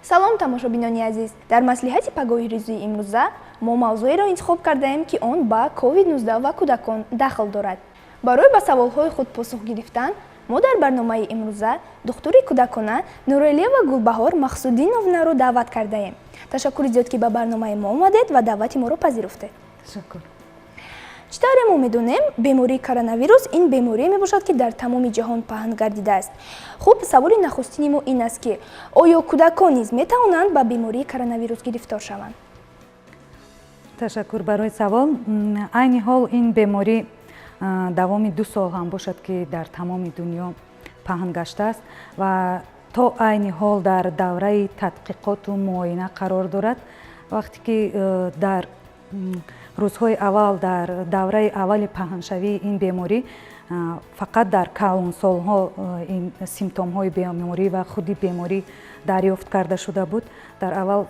Салом, тамошобинони азиз! Дар маслиҳати пагоҳи рӯзии имрӯза мо мавзӯеро интихоб кардаем, ки он ба COVID-19 ва кӯдакон дахл дорад. Барои ба саволҳои худ посух гирифтан мо дар барномаи имрӯза духтури кӯдакона Нуралиева Гулбаҳор Мақсудиновнаро даъват кардаем. Ташаккури зиёд, ки ба барномаи мо омадед ва даъвати моро пазируфтед. Ташаккур. Чӣ тавре мо медонем, бемории коронавирус ин беморие мебошад, ки дар тамоми ҷаҳон паҳн гардидааст. Хуб, саволи нахустини мо ин аст, ки оё кӯдакон низ метавонанд ба бемории коронавирус гирифтор шаванд? Ташаккур барои савол. Айни ҳол ин беморӣ давоми 2 сол ҳам бошад, ки дар тамоми дунё паҳн гаштааст ва то айни ҳол дар давраи тадқиқоту муоина қарор дорад. Вақте ки дар рӯзҳои аввал, дар давраи аввали паҳншавии ин беморӣ, фақат дар калонсолҳо ин симптомҳои беморӣ ва худи беморӣ дарёфт карда шуда буд, дар аввал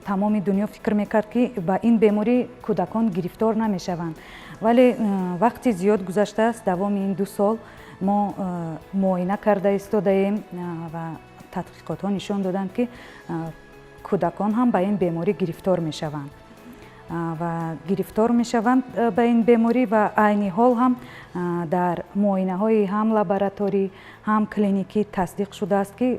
тамоми дунё фикр мекард, ки ба ин беморӣ кӯдакон гирифтор намешаванд. Вале вақти зиёд гузаштааст, давоми ин 2 сол мо муоина карда истодаем ва тадқиқотҳо нишон доданд, ки кӯдакон ҳам ба ин беморӣ гирифтор мешаванд ва гирифтор мешаванд ба ин беморӣ. Ва айни ҳол ҳам дар муоинаҳои ҳам лабораторӣ, ҳам клиникӣ тасдиқ шудааст, ки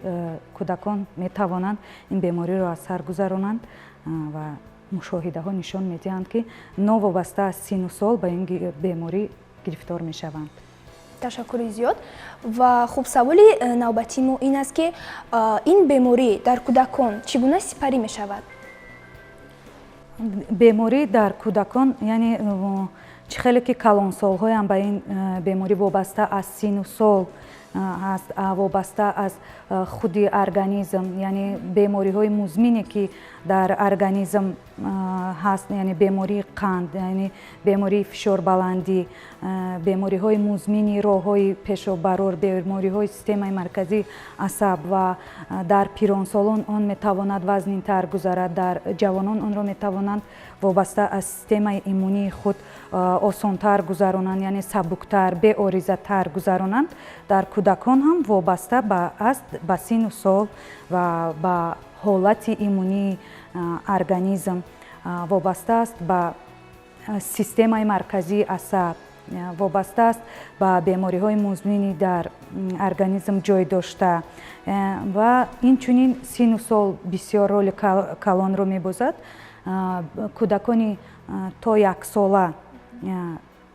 кӯдакон метавонанд ин бемориро аз сар гузаронанд ва мушоҳидаҳо нишон медиҳанд, ки новобаста аз сину сол ба ин беморӣ гирифтор мешаванд. Ташаккури зиёд. Ва хуб, саволи навбатии мо ин аст, ки ин беморӣ дар кӯдакон чӣ гуна сипарӣ мешавад? Беморӣ дар кӯдакон, яъне чӣ хеле ки калонсолҳоям ба ин беморӣ вобаста аз сину сол аст, вобаста аз худи организм, яъне бемориҳои музмине, ки дар организм ҳаст, яъне бемории қанд, яъне бемории фишорбаландӣ, бемориҳои музмини роҳҳои пешоббарор, бемориҳои системаи марказии асаб, ва дар пиронсолон он метавонад вазнинтар гузарад, дар ҷавонон онро метавонанд вобаста аз системаи иммунии худ осонтар гузаронанд, яъне сабуктар, беоризатар гузаронанд, дар кӯдакон ҳам вобаста аст ба сину сол ва ба ҳолати иммунии организм, вобаста аст ба системаи марказии асаб, вобаста аст ба бемориҳои музмини дар организм ҷой дошта. Ва инчунин сину сол бисёр роли калонро мебозад. Кӯдакони то яксола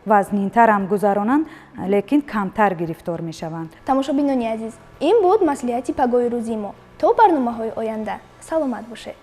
вазнинтарам гузаронанд, лекин камтар гирифтор мешаванд. Тамошобинони азиз, ин буд маслиҳати пагоҳи рӯзии мо. То барномаҳои оянда саломат бошед.